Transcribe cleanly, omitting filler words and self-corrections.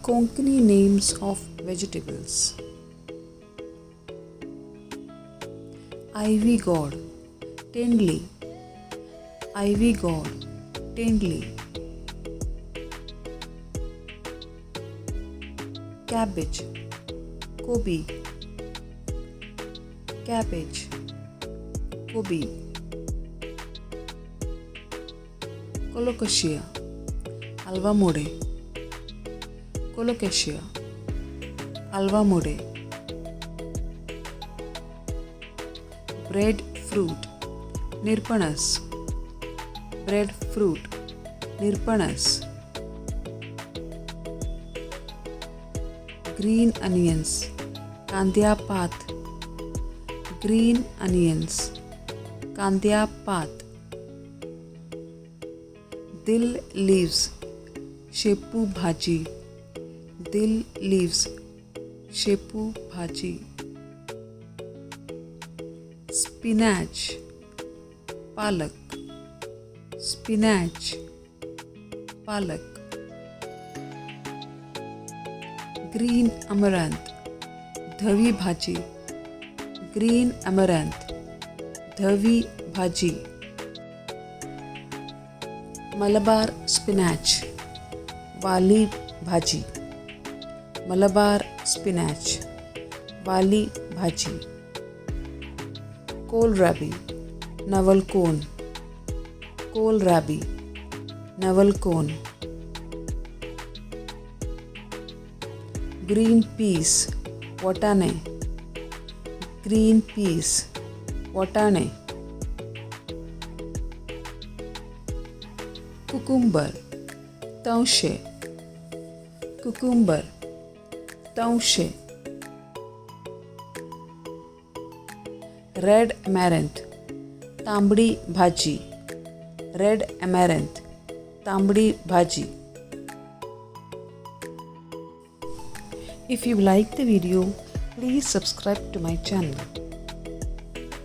Konkani names of vegetables. Ivy gourd, tendli. Ivy gourd, tendli. Cabbage, kobi. Cabbage, kobi. Colocasia, alvamode. Colocasia, alvamode. Breadfruit, nirpanas. Breadfruit, nirpanas. Green onions, kandya path. Green onions, kandya path. Dill leaves, shepu bhaji. Dill leaves, shepu bhaji. Spinach, palak. Spinach, palak. Green amaranth, dhavi bhaji. Green amaranth, dhavi bhaji. Malabar spinach, wali bhaji. Malabar spinach, wali bhaji. Kohlrabi, navalkon. Kohlrabi, navalkon. Green peas, vatane. Green peas, vatane. Cucumber, taushe. Cucumber, taushe. Red amaranth, tambdi bhaji. Red amaranth, tambdi bhaji. If you like the video, please subscribe to my channel.